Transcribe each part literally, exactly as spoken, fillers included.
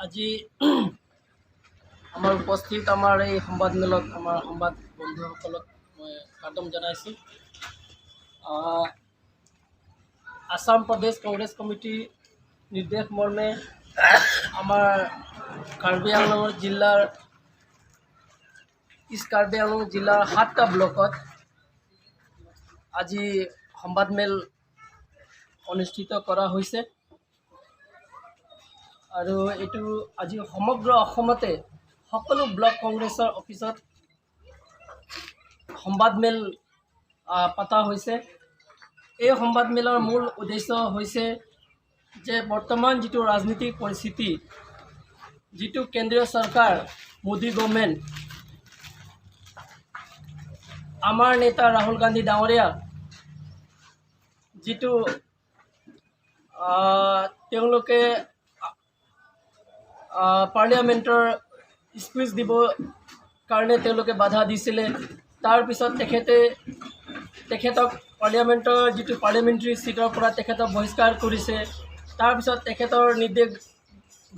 আজি আমাৰ উপস্থিত আমাৰ এই সংবাদ মেলত আমাৰ সংবাদ বন্ধুসকলক মই স্বাগতম জনাইছোঁ। আহ, আছাম প্ৰদেশ কংগ্ৰেছ কমিটিৰ নিৰ্দেশ মৰ্মে আমাৰ কাৰ্বি আংলঙৰ জিলাৰ, ইষ্ট কাৰ্বি আংলং জিলাৰ সাতটা ব্লকত আজি সংবাদ মেল অনুষ্ঠিত কৰা হৈছে। আৰু এইটো আজি সমগ্ৰ অসমতে সকলো ব্লক কংগ্ৰেছৰ অফিচত সংবাদ মেল, আহ, পতা হৈছে। এই সংবাদ মেলৰ মূল উদ্দেশ্য হৈছে যে বৰ্তমান যিটো ৰাজনৈতিক পৰিস্থিতি, যিটো কেন্দ্ৰীয় চৰকাৰ, মোদী গভৰ্ণমেণ্ট, আমাৰ নেতা ৰাহুল গান্ধী ডাঙৰীয়া যিটো, আহ, তেওঁলোকে, আহ, পাৰ্লিয়ামেণ্টৰ স্পীচ দিব কাৰণে তেওঁলোকে বাধা দিছিলে। তাৰ পিছত তেখেতে, তেখেতক পাৰ্লিয়ামেণ্টৰ যিটো পাৰ্লিয়ামেণ্টাৰী ছিটৰ পৰা তেখেতক বহিষ্কাৰ কৰিছে। তাৰ পিছত তেখেতৰ নিৰ্দেশ,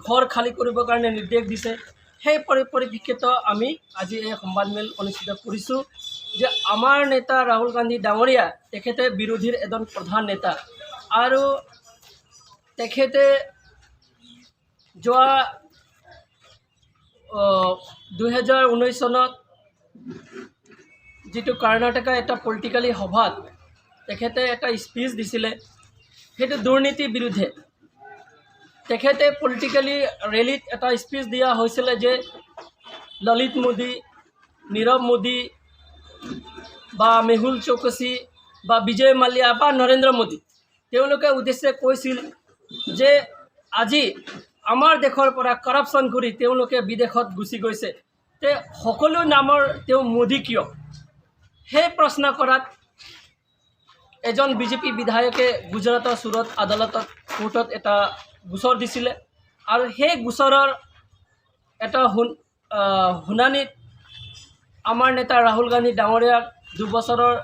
ঘৰ খালী কৰিবৰ কাৰণে নিৰ্দেশ দিছে। সেই পৰি-, পৰিপ্ৰেক্ষিতত আমি আজি এই সংবাদ মেল অনুষ্ঠিত কৰিছোঁ যে আমাৰ নেতা ৰাহুল গান্ধী ডাঙৰীয়া, তেখেতে বিৰোধীৰ এজন প্ৰধান নেতা আৰু তেখেতে যোৱা, আহ, দুহেজাৰ ঊনৈছ চনত যিটো কৰ্ণাটকা এটা পলিটিকেলি সভাত তেখেতে এটা স্পীচ দিছিলে, সেইটো দুৰ্নীতিৰ বিৰুদ্ধে। তেখেতে পলিটিকেলি ৰেলীত এটা স্পীচ দিয়া হৈছিলে যে ললিত মোদী, নীৰৱ মোদী বা মেহুল চৌকচী বা বিজয় মাল্যা বা নৰেন্দ্ৰ মোদী, তেওঁলোকে উদ্দেশ্যে কৈছিল যে আজি আমাৰ দেশৰ পৰা কৰাপশ্যন কৰি তেওঁলোকে বিদেশত গুচি গৈছে, তে সকলো নামৰ তেওঁ মোদী কিয়? সেই প্ৰশ্ন কৰাত এজন বিজেপি বিধায়কে গুজৰাটৰ চুৰত আদালতত, কোৰ্টত এটা গোচৰ দিছিলে আৰু সেই গোচৰৰ এটা শুন-, আহ, শুনানিত আমাৰ নেতা ৰাহুল গান্ধী ডাঙৰীয়াক দুবছৰৰ,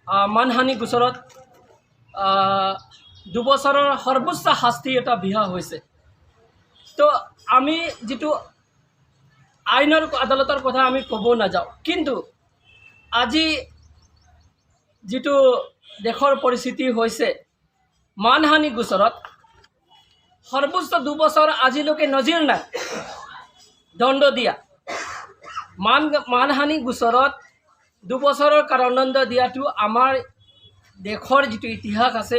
আহ, মানহানি গোচৰত, আহ, দুবছৰৰ সৰ্বোচ্চ শাস্তি এটা বিহা হৈছে। তো আমি যিটো আইনৰ আদালতৰ কথা আমি ক'ব নাযাওঁ, কিন্তু আজি যিটো দেশৰ পৰিস্থিতি হৈছে, মানহানি গোচৰত সৰ্বোচ্চ দুবছৰ আজিলৈকে নজিৰ নাই দণ্ড দিয়া। মান-, মানহানি গোচৰত দুবছৰৰ কাৰাদণ্ড দিয়াটো আমাৰ দেশৰ যিটো ইতিহাস আছে,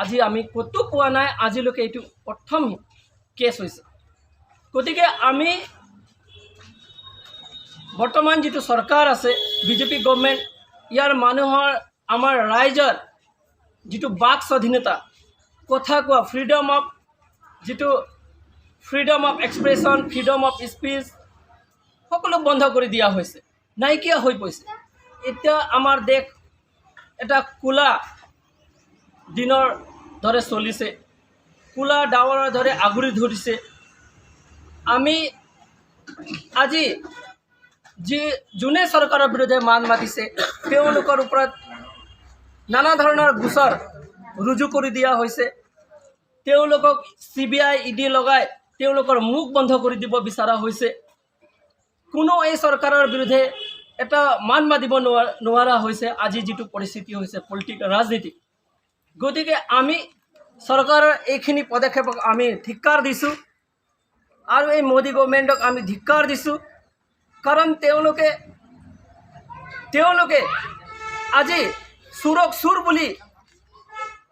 আজি আমি ক'তো পোৱা নাই, আজিলৈকে এইটো প্ৰথম কেছ হৈছে। গতিকে আমি বৰ্তমান যিটো চৰকাৰ আছে, বিজেপি গভৰ্ণমেণ্ট, ইয়াৰ মানুহৰ, আমাৰ ৰাইজৰ যিটো বাক স্বাধীনতা, কথা কোৱা, ফ্ৰীডম অফ, যিটো freedom of expression, freedom of speech, সকলো বন্ধ কৰি দিয়া হৈছে, নাইকিয়া হৈ পৰিছে। এতিয়া আমাৰ দেশ এটা ক'লা দিনৰ দৰে চলিছে, ক'লা ডাৱৰৰ দৰে আগুৰি ধৰিছে। আমি আজি যি, যোনে চৰকাৰৰ বিৰুদ্ধে মাত মাতিছে, তেওঁলোকৰ ওপৰত নানা ধৰণৰ গোচৰ ৰুজু কৰি দিয়া হৈছে। তেওঁলোকক C B I, E D লগাই তেওঁলোকৰ মুখ বন্ধ কৰি দিব বিচৰা হৈছে। কোনো এই চৰকাৰৰ বিৰুদ্ধে এটা মাত মাতিব নোৱাৰ-, নোৱাৰা হৈছে। আজি যিটো পৰিস্থিতি হৈছে পলিটিক, ৰাজনীতি, গতিকে আমি চৰকাৰৰ এইখিনি পদক্ষেপক আমি ধিক্কাৰ দিছোঁ আৰু এই মোদী গভৰ্ণমেণ্টক আমি ধিক্কাৰ দিছোঁ। কাৰণ তেওঁলোকে, তেওঁলোকে আজি চুৰক চুৰ বুলি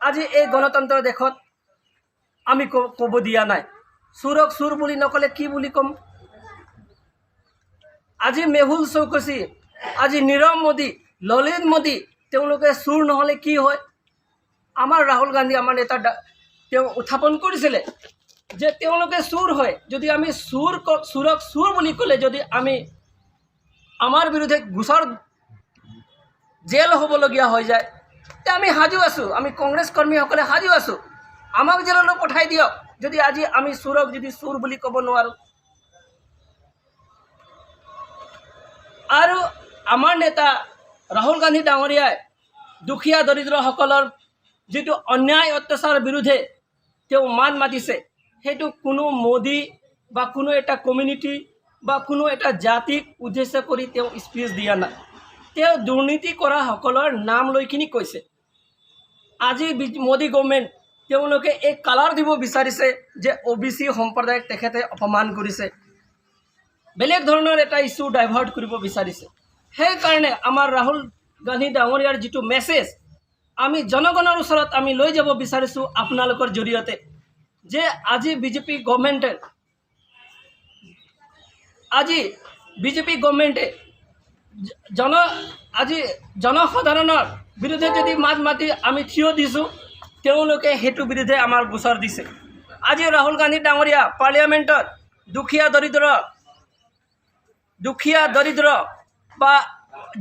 আজি এই গণতন্ত্ৰ দেশত আমি ক-, ক'ব দিয়া নাই। চুৰক চুৰ বুলি নক'লে কি বুলি ক'ম? আজি মেহুল চৌকচী, আজি নীৰৱ মোদী, ললিত মোদী, তেওঁলোকে চুৰ নহ'লে কি হয়? আমাৰ ৰাহুল গান্ধী, আমাৰ নেতা ডা-, তেওঁ উত্থাপন কৰিছিলে যে তেওঁলোকে চুৰ হয়। যদি আমি চুৰ ক-, চুৰক চুৰ বুলি ক'লে যদি আমি, আমাৰ বিৰুদ্ধে গোচৰ, জেল হ'বলগীয়া হৈ যায়, তে আমি সাজু আছোঁ, আমি কংগ্ৰেছ কৰ্মীসকলে সাজু আছোঁ, আমাক জেললৈ পঠাই দিয়ক, যদি আজি আমি চুৰক যদি চুৰ বুলি ক'ব নোৱাৰোঁ। আৰু আমাৰ নেতা ৰাহুল গান্ধী ডাঙৰীয়াই দুখীয়া দৰিদ্ৰসকলৰ যিটো অন্যায় অত্যাচাৰৰ বিৰুদ্ধে তেওঁ মাত মাতিছে, সেইটো কোনো মোদী বা কোনো এটা কমিউনিটি বা কোনো এটা জাতিক উদ্দেশ্য কৰি তেওঁ স্পিচ দিয়া নাই। তেওঁ দুৰ্নীতি কৰা সকলৰ নাম লৈ কিনি কৈছে। আজি বি- মোদী গভৰ্ণমেণ্ট তেওঁলোকে এই কালাৰ দিব বিচাৰিছে যে অ' বি চি সম্প্ৰদায়ক তেখেতে অপমান কৰিছে, বেলেগ ধৰণৰ এটা ইছ্যু ডাইভাৰ্ট কৰিব বিচাৰিছে। সেইকাৰণে আমাৰ ৰাহুল গান্ধী ডাঙৰীয়াৰ যিটো মেছেজ আমি জনগণৰ ওচৰত আমি লৈ যাব বিচাৰিছো আপোনালোকৰ জৰিয়তে, যে আজি বিজেপি গভৰ্ণমেণ্টে আজি বিজেপি গভৰ্ণমেণ্টে জ- জন আজি জনসাধাৰণৰ বিৰুদ্ধে যদি মাত মাতি আমি থিয় দিছো, তেওঁলোকে সেইটো বিৰুদ্ধে আমাৰ গোচৰ দিছে। আজি ৰাহুল গান্ধী ডাঙৰীয়া পাৰ্লিয়ামেণ্টত দুখীয়া দৰিদ্ৰ দুখীয়া দৰিদ্ৰ বা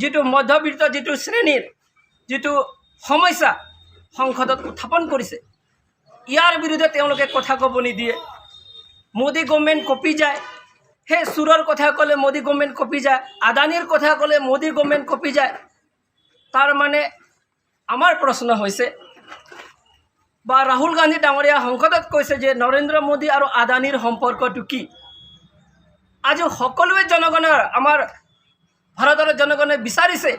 যিটো মধ্যবিত্ত যিটো শ্ৰেণীৰ যিটো সমস্যা সংসদত উত্থাপন কৰিছে, ইয়াৰ বিৰুদ্ধে তেওঁলোকে কথা ক'ব নিদিয়ে। মোদী গভৰ্ণমেণ্ট কঁপি যায়। সেই চুৰৰ কথা ক'লে মোদী গভৰ্ণমেণ্ট কঁপি যায়, আদানীৰ কথা ক'লে মোদী গভৰ্ণমেণ্ট কঁপি যায়। তাৰ মানে আমাৰ প্ৰশ্ন হৈছে বা ৰাহুল গান্ধী ডাঙৰীয়া সংসদত কৈছে যে নৰেন্দ্ৰ মোদী আৰু আদানীৰ সম্পৰ্কটো কি? আজি সকলোৱে জনগণৰ, আমাৰ ভাৰতৰ জনগণে বিচাৰিছে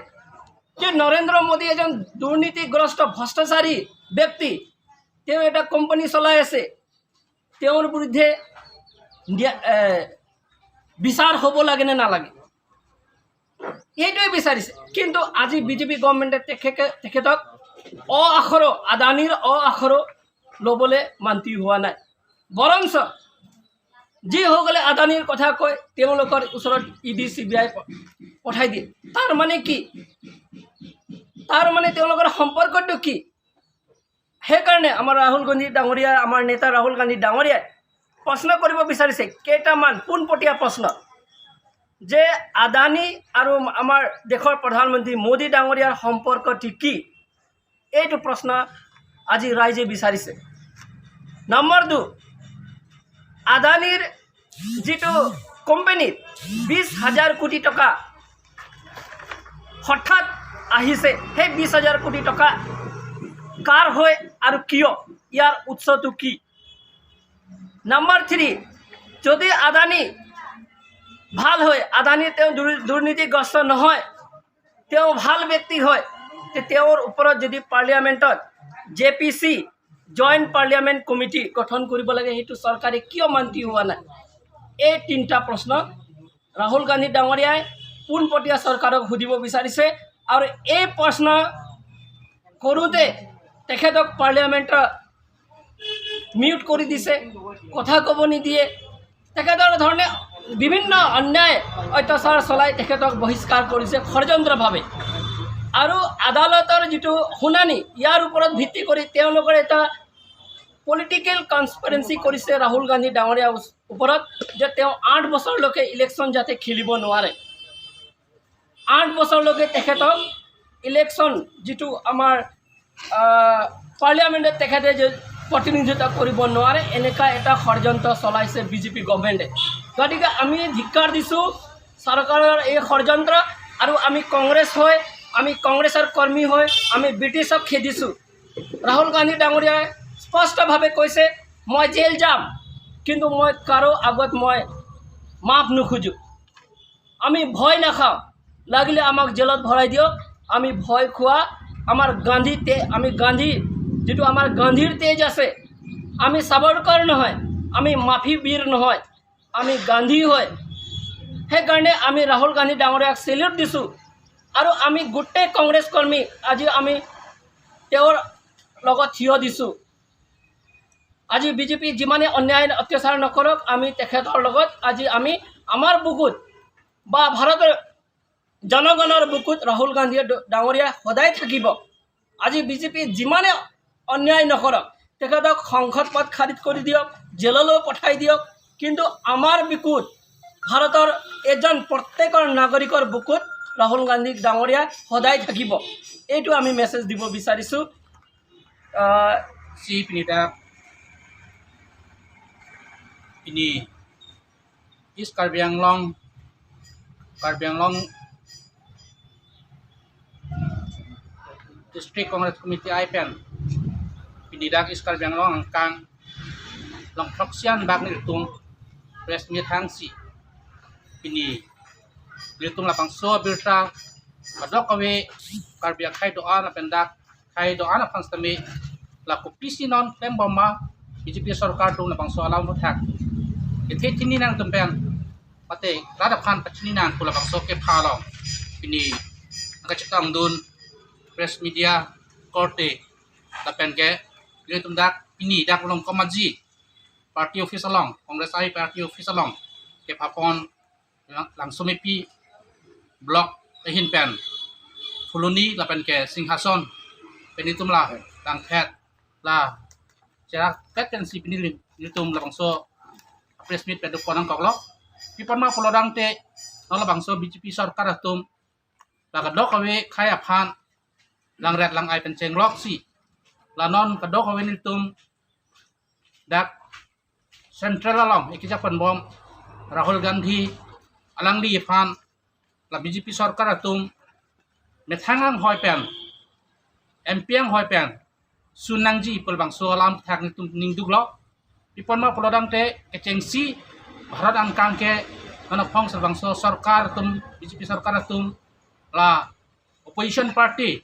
যে নৰেন্দ্ৰ মোদী এজন দুৰ্নীতিগ্ৰস্ত ভ্ৰষ্টাচাৰী ব্যক্তি, তেওঁ এটা কোম্পানী চলাই আছে, তেওঁৰ বিৰুদ্ধে ন্যায়- এ, বিচাৰ হ'ব লাগে নে নালাগে, এইটোৱে বিচাৰিছে। কিন্তু আজি বিজেপি গভৰ্ণমেণ্টে তেখেতে তেখেতক অ আখৰো, আদানীৰ অ আখৰো ল'বলৈ মান্তি হোৱা নাই। বৰঞ্চ যিসকলে আদানীৰ কথা কয় তেওঁলোকৰ ওচৰত E D C B I প- পঠাই দিয়ে। তাৰ মানে কি? তাৰ মানে তেওঁলোকৰ সম্পৰ্কটো কি? সেইকাৰণে আমাৰ ৰাহুল গান্ধী ডাঙৰীয়া, আমাৰ নেতা ৰাহুল গান্ধী ডাঙৰীয়াই প্ৰশ্ন কৰিব বিচাৰিছে কেইটামান পোনপটীয়া প্ৰশ্ন, যে আদানী আৰু আমাৰ দেশৰ প্ৰধানমন্ত্ৰী মোদী ডাঙৰীয়াৰ সম্পৰ্কটো কি? এইটো প্ৰশ্ন আজি ৰাইজে বিচাৰিছে। নম্বৰ দুই, আদানীৰ যিটো কোম্পানীত বিশ হাজাৰ কোটি টকা হঠাৎ আহিছে, সেই বিশ হাজাৰ কোটি টকা কাৰ হয় আৰু কিয়, ইয়াৰ উৎসটো কি? নম্বৰ থ্ৰী, যদি আদানী ভাল হয়, আদানী তেওঁ দুৰ- দুৰ্নীতিগ্ৰস্ত নহয়, তেওঁ ভাল ব্যক্তি হয়, তে তেওঁৰ ওপৰত যদি পাৰ্লিয়ামেণ্টত J P C, joint parliament committee গঠন কৰিব লাগে, সেইটো চৰকাৰে কিয় মান্তি হোৱা নাই? এই তিনিটা প্ৰশ্ন ৰাহুল গান্ধী ডাঙৰীয়াই পোনপটীয়া চৰকাৰক সুধিব বিচাৰিছে। আৰু এই প্ৰশ্ন কৰোঁতে তেখেতক পাৰ্লিয়ামেণ্টৰ মিউট কৰি দিছে, কথা ক'ব নিদিয়ে। তেখেতৰ ধৰণে বিভিন্ন অন্যায় অত্যাচাৰ চলাই তেখেতক বহিষ্কাৰ কৰিছে ষড়যন্ত্ৰভাৱে। আৰু আদালতৰ যিটো শুনানি, ইয়াৰ ওপৰত ভিত্তি কৰি তেওঁলোকৰ এটা পলিটিকেল কনস্পিৰেঞ্চি কৰিছে ৰাহুল গান্ধী ডাঙৰীয়া ওচ- ওপৰত, যে তেওঁ আঠ বছৰলৈকে ইলেকশ্যন যাতে খেলিব নোৱাৰে, আঠ বছৰলৈকে তেখেতক ইলেকশ্যন যিটো আমাৰ আহ, পাৰ্লিয়ামেণ্টত তেখেতে যে প্ৰতিনিধিত্ব কৰিব নোৱাৰে, এনেকুৱা এটা ষড়যন্ত্ৰ চলাইছে বিজেপি গভৰ্ণমেণ্টে। গতিকে আমি ধিক্কাৰ দিছোঁ চৰকাৰৰ এই ষড়যন্ত্ৰ। আৰু আমি কংগ্ৰেছ হৈ, আমি কংগ্ৰেছৰ কৰ্মী হৈ আমি ব্ৰিটিছক খেদিছোঁ। ৰাহুল গান্ধী ডাঙৰীয়াই স্পষ্টভাৱে কৈছে, মই জেল যাম, কিন্তু মই কাৰো আগত মই মাফ নোখোজো। আমি ভয় নাখাওঁ, লাগিলে আমাক জেলত ভৰাই দিয়ক। আমি ভয় খোৱা, আমাৰ গান্ধী তে- আমি গান্ধী, যিটো আমাৰ গান্ধীৰ তেজ আছে, আমি সাবৰকৰ নহয়, আমি মাফী বীৰ নহয়, আমি গান্ধী হয়। সেইকাৰণে আমি ৰাহুল গান্ধী ডাঙৰীয়াক চেলিউট দিছোঁ। আৰু আমি গোটেই কংগ্ৰেছ কৰ্মী আজি আমি তেওঁৰ লগত থিয় দিছোঁ। আজি বিজেপি যিমানে অন্যায় অত্যাচাৰ নকৰক, আমি তেখেতৰ লগত আজি আমি আমাৰ বুকুত বা ভাৰতৰ জনগণৰ বুকুত ৰাহুল গান্ধী ড- ডাঙৰীয়া সদায় থাকিব। আজি বিজেপি যিমানে অন্যায় নকৰক, তেখেতক সংসদ পদ খাৰিজ কৰি দিয়ক, জেললৈ পঠাই দিয়ক, কিন্তু আমাৰ বুকুত, ভাৰতৰ এজন প্ৰত্যেকৰ নাগৰিকৰ বুকুত ৰাহুল গান্ধী ডাঙৰীয়া সদায় থাকিব। এইটো আমি মেছেজ দিব বিচাৰিছোঁ। আহ, si pini dak ini East Karbi Anglong, Karbi Anglong District Congress Committee ai pen pini dak East Karbi Anglong angkang along throksi anbak nelitum press meet hangsi pini nelitum labangso abirta kadokave Karbi akhei do-an lapen dak akhei do-an aphan sitame la kopisi non klembom ma B J P sorkar atum labangso alam aphuthak kethe chini nangtum pen mate rat aphan pachini nang pu labangso kepha along pini nangkachetongdun press media korte lapen ke nelitum dak pini dak along komatji party office along, Congress akhei party office along kephapon lang-, Langsomepi block ahin pen Phuloni lapen ke Singhason pen itum la tangthet la cherak pet pensi pini nelitum labangso press meet pen dopon nangkoklo. Pi apot ma pulo tangte non labangso B J P sorkar atum la kadokave akhei aphan langret lang-ai pen chengloksi la non kadokave nelitum dak central along ikijak pen bom Rahul Gandhi alangli aphan la B J P sorkar atum methang anghoi pen M P anghoi pen sun nangji pu labangso alam aphuthak nelitum ningduklo. Pi apot ma pulo tangte kechengsi Bharat angkang ke non aphong labangso sorkar atum B J P sorkar atum la opposition party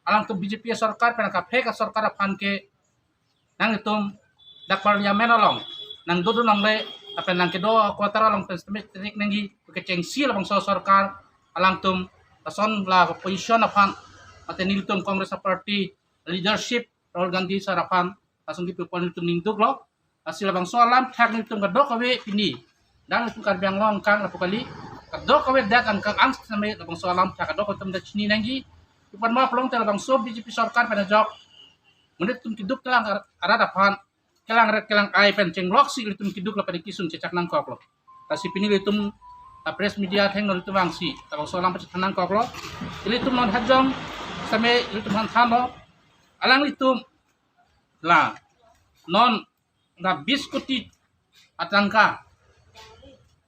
alangtum B J P sorkar pen kaprek asorkar aphan ke nangtum dak parliament along nangdodun longle lapen nangkedo quarter along pen sitame trik nangji kechengsi labangso sorkar alangtum lason la opposition aphan mate nelitum Congress party leadership Rahul Gandhi sir aphan lason kipupon nelitum ningduklo. Lasi labangso alam aphuthak nelitum kadokave pini dak nelitum Karbi Anglong angkang lapu kali kadokave dak angkang ang sitame labangso alam aphuthak kadokave atum dak chini nangji. Pi apot ma pulo tangte labangso B J P sorkar pen ajok monit atum keduk kelang ar-, arat aphan kelangret kelang-ai pen chengloksi ilitum keduk lapen kesung chechak nangkoklo. Lasi pini ilitum a press meet athengno ilitum vangsi labangso alam pachethan nangkoklo. Ilitum non hajong sitame ilitum aphan thanlo alanglitum la non na bis koti atangka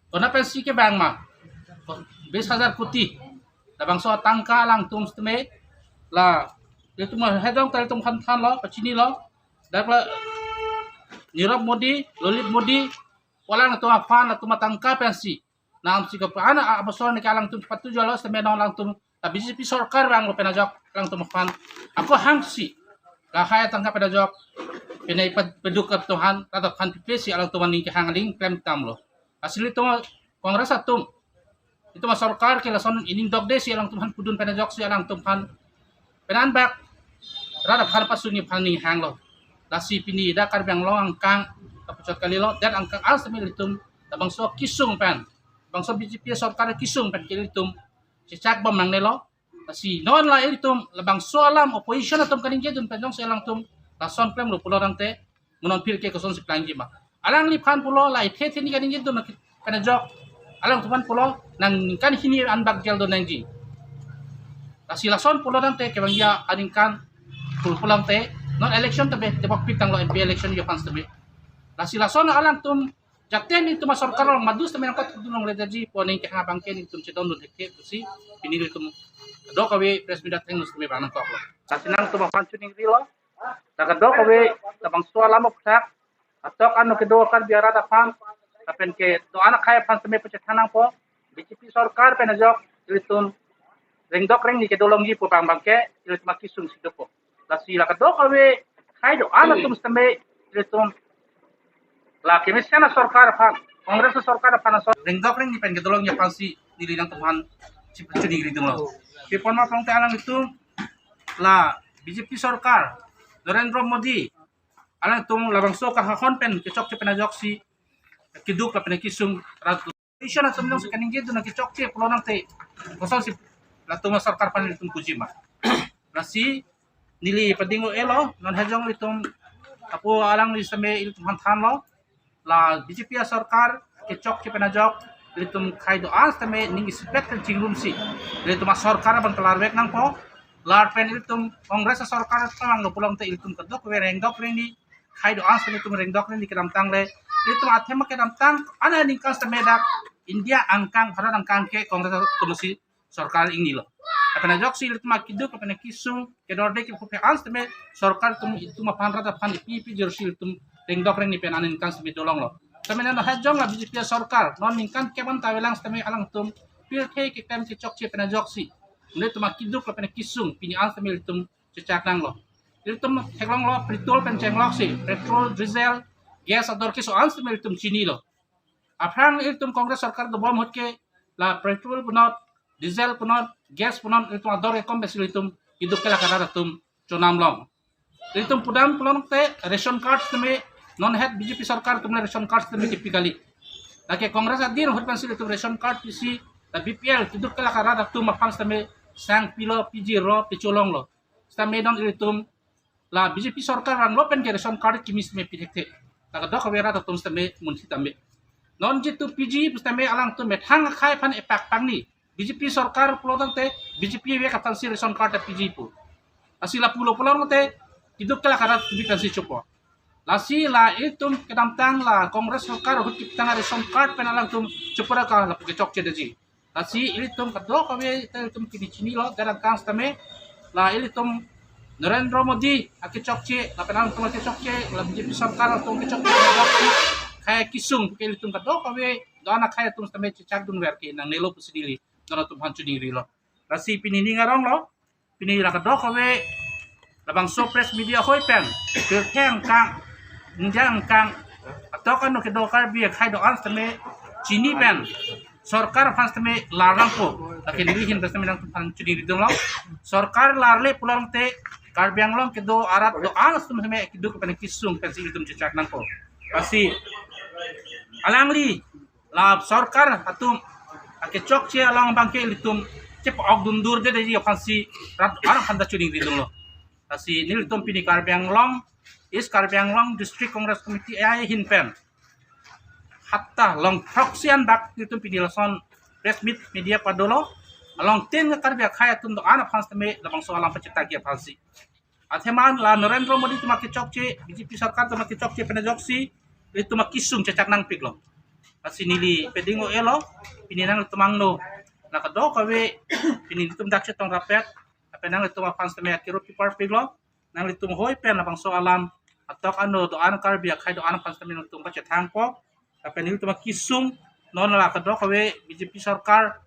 kona pensi kevang ma bis hajar koti labangso atangka alangtum sitame la ilitum hajong ta ilitum aphan thanlo pachinilo dak la Nirav Modi, Lalit Modi pu alangtum aphan latum atangka pensi namsi kepa-an a-, abosor neke alangtum patu jalo sitame non alangtum ta B J P sorkar vanglo pen ajok alangtum aphan ako hangsi lahai atangka pen ajok pine pad-, peduk atum aphan rat aphan pipesi alangtum aning kehang aling klemtamlo. Lasi ilitum Congress atum itum asorkar ke lason ining dokde si alangtum aphan pudun pen ajoksi alangtum aphan pen anbak rat aphan pasuni aphan ning hanglo. Lasi pini dak Karbi Anglong angkang kapuchot kalilo, dak angkang ang sitame ilitum labangso kesung pen bangso B J P sorkar kesung pen ke ilitum chechak bom nangnelo. Lasi non la ilitum labangso alam opposition atum kaningjedun pen jongsi alangtum lason klemlo pulo tangte mo non aphi ke kosonsi plangji ma. Alangliphan pulo la ithe theni kaningjedun pen ajok alangtum aphan pulo nang ningkan hini anbak jail do nangji. Lasi lason pulo tangte kevangji aningkan pul pulo tangte non election ta be tebok pik tanglo M P election yo aphan sitame. Lasi lason alangtum jate nelitum asorkar along madu sitame nangkot kudun longledaji pu aning kehang abang ke nelitum chedondun thekthe pusi pini nelitum dokave press meet athengno sitame vang nangkoklo. Lasi nangtum aphan chiningrilo. Ta kadokave labangso alam aphuthak atok ano kedo Karbi arat aphan lapen kedo-an akhei aphan sitame pachethan nangpo. B J P sorkar pen ajok ilitum rengdok rengni kedo longji pu abang abang ke ilitum akesung si dopo. Lasi la kadokave akhei do-an atum sitame ilitum la kemesen asorkar aphan, Congress asorkar aphan ason rengdok rengni pen kedo longji aphansi neli nangtum aphan chip-, chiningridunlo. Pi apot ma pulo tangte alanglitum la B J P sorkar Narendra Modi alangtum labangso kahahon pen kechokche pen ajoksi keduk lapen kesung rat opposition atum jongsi kaningjedun kechokche pulo tangte kosonsi latum asorkar aphan ilitum puji ma. Lasi neli pading-o-elo non hajong ilitum apo alangli sitame ilitum aphan thanlo. La B J P asorkar kechokche pen ajok ilitum akhei do-an sitame ning isipet pen chingrumsi ilitum asorkar abang kelarvek nangpo. Lapen ilitum Congress asorkar tanglo pulo tangte ilitum kadokave rengdok rengni akhei do-an sitame ilitum rengdok rengni kedamtang le ilitum athema kedamtang ana ningkan sitame dak India angkang Bharat angkang ke Congress atumsi sorkar ingnilo. Lapen ajoksi ilitum akeduk lapen kesung kedorde kepuphe an sitame sorkar atum itum aphan rat aphan ipi ipi jorsi ilitum rengdok rengni pen an ningkan sitame dolonglo. Sitame non hajong la B J P sorkar non ningkan kep an ta avelang sitame alangtum pirthe keklem kechokche pen ajoksi nelitum akeduk lapen akesung pini an sitame ilitum chechak nanglo. Ilitum theklonglo petrol pen chenglok si, petrol, diesel, gas ador keso an sitame ilitum chinilo. Aphrang ilitum Congress sorkar dobom ahut ke la petrol punot, diesel punot, gas punot ilitum ador ke kom pensi ilitum keduk kelak arat atum chonam long. Ilitum pudam pulote ration card sitame non het B J P sorkar atum la ration card sitame kepi kali. Lake Congress adim ahut pensi ilitum ration card pisi la B P L keduk kelak arat atum aphan sitame sang pilo, piji ro, pecholonglo. Sitame non ilitum la B J P sorkar vanglo pen ke ration card kimi sitame pi thekthe. La kadokave arat atum sitame munsi tame. Non jitu piji pu sitame alangtum methang akhei aphan epak pangni. B J P sorkar pulo tangte B J P vek aphansi ration card piji pu. Lasi lapulo pulo tangte keduk kelak arat kebi pensi chopo. Lasi la ilitum kedamtang la Congress sorkar ahut kepitang ration card pen alangtum chopora ka lapu kechokche detji. Lasi ilitum kadokave ta ilitum pini chinilo, darang kang sitame la ilitum Narendra Modi akechokche, lapen alangtum akechokche, la B J P sorkar atum kechokche, akhei kesung ke ilitum kadokave do-an akhei atum sitame chechak dunver ke nangnelo pusi neli don atum aphan choningrilo. Lasi pini ning aronglo, pini la kadokave labangso press media ahoi pen, pirthe angkang, India angkang, atok ano kedo Karbi akhei do-an sitame chini pen sorkar aphan sitame larang po. Lake neli ahin sitame nangtum aphan choningri dunlo. Sorkar larle pulo tangte Karbi Anglong kedo arat do-an sitame keduk pen kesung pensi ilitum chechak nangpo. Lasi alangli la sorkar atum akechokche along abangke ilitum chep-ok dundurde detji aphansi rat arat aphanta choningri dunlo. Lasi nelitum pini Karbi Anglong, East Karbi Anglong District Congress Committee ahin pen hatta long proxy an bak nelitum pini lason press meet media padolo. Along tin Karbi akhei atum do-an aphan sitame labangso alam pachethakji aphansi. Athema la Narendra Modi atum akechokche, B J P sorkar atum akechokche pen ajoksi ilitum akesung chechak nangpiklo. Lasi neli peding o elo, pini nangtum angno la kadokave pini nelitum dak chetong rapet, lapen nangtum aphan sitame akiro pipar piklo, nangtum ahoi pen labangso alam atok ano do-an Karbi akhei do-an aphan sitame nangtum pachethangpo, lapen nelitum akesung non la kadokave B J P sorkar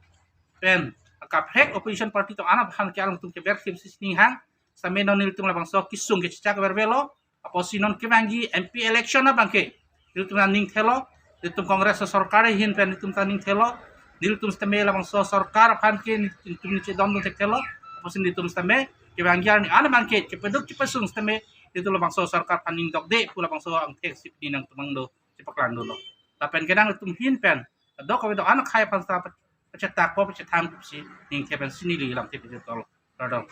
pen akaprek opposition party do-an aphan ke alangtum keber khim si sining hang, sitame non nelitum labangso kesung kechechak vervelo, apotsi non kevangji M P election abangke nelitum ta ning thelo, nelitum Congress sorkar ahin pen nelitum ta ning thelo, nelitum sitame labangso sorkar aphan ke nelitum chedondun thekthelo, apotsi nelitum sitame kevangji arni an abangke kepaduk kepasung sitame nelitum labangso sorkar aphan ning dokde pu labangso angthek si pini nangtum angno chepaklang dunlo. Lapen ke nangtum ahin pen kadokave do-an akhei aphan ta pachethakpo, pachethangpo pusi ningthe pensi neli lamthe pajutlo. Radom.